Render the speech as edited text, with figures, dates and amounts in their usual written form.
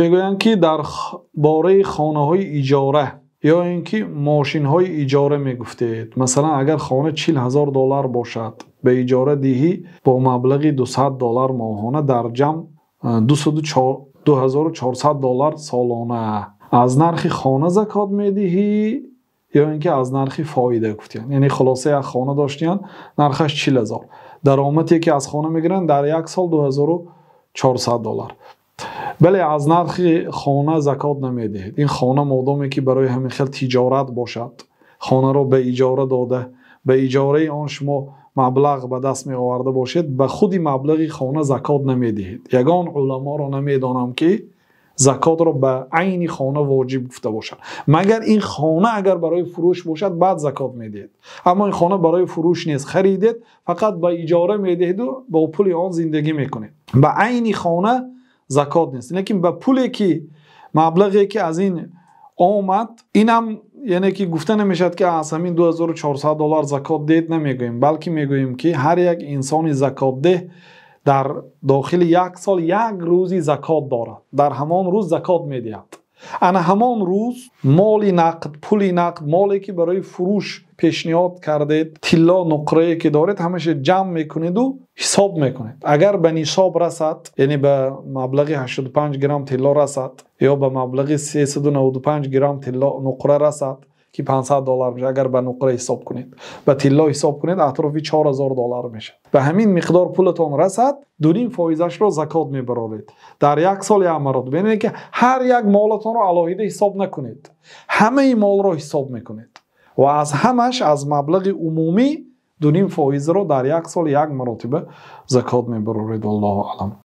Мегӯянд, ки дар бораи хонаҳои иҷора ё ин ки мошинҳои иҷора мегуфтед. Масалан, агар хона $40,000 бошад, ба иҷора диҳӣ бо маблағи $200 моҳона, дар ҷамъ $2,400 солона, аз нархи хона закот медиҳӣ ё ин ки аз нархи фоида, гуфтанд. Яъне хулоса, як хона доштанд, нархаш 40,000. Даромаде ки аз хона мегиранд дар як сол $2,400. Бале, аз нархи хона закот намедиҳед. Ин хона модоме ки барои ҳамин хел тиҷорат бошад, хонаро ба иҷора дода, ба иҷораи он шумо маблағ ба даст меоварда бошед, ба худи маблағи хона закот намедиҳед. Ягон уламоро намедонам, ки закотро ба айни хона воҷиб гуфта бошад. Магар ин хона агар барои фурӯш бошад, баъд закот медиҳед. Аммо ин хона барои фурӯш нест, харидед, фақат ба иҷора медиҳед ва бо пули он зиндагӣ мекунед. Ба айни хона закот нест. Лекин ба пуле ки, маблағе ки аз ин омад, инам яъне ки гуфта намешавад, ки аз ҳамин $2,400 закот диҳед, намегӯем, балки мегӯем, ки ҳар як инсони закотдеҳ дар дохили як сол як рӯзи закот дорад. Дар ҳамон рӯз закот медиҳад. Ана ҳамон рӯз моли нақд, пули нақд, моле ки барои фурӯш пешниҳод кардед, тилло, нуқрае ки доред, ҳамаша ҷамъ мекунед ва ҳисоб мекунед. Агар ба нисоб расад, яъне ба маблағи 85 грамм тилло расад ё ба маблағи 395 грамм тилло, нуқра расад, ки $500 мешавад, агар ба нуқра ҳисоб кунед, ба тилло ҳисоб кунед, атрофи $4,000 мешавад. Ба ҳамин миқдор пулатон расад, 2.5 фоизашро закот мебароред дар як сол як маротиба. Яъне ки ҳар як молатонро алоҳида ҳисоб накунед, ҳамаи молро ҳисоб мекунед ва аз ҳамаш, аз маблағи умумӣ 2.5 фоизро дар як сол як маротиба закот мебароред. Аллоҳу аълам.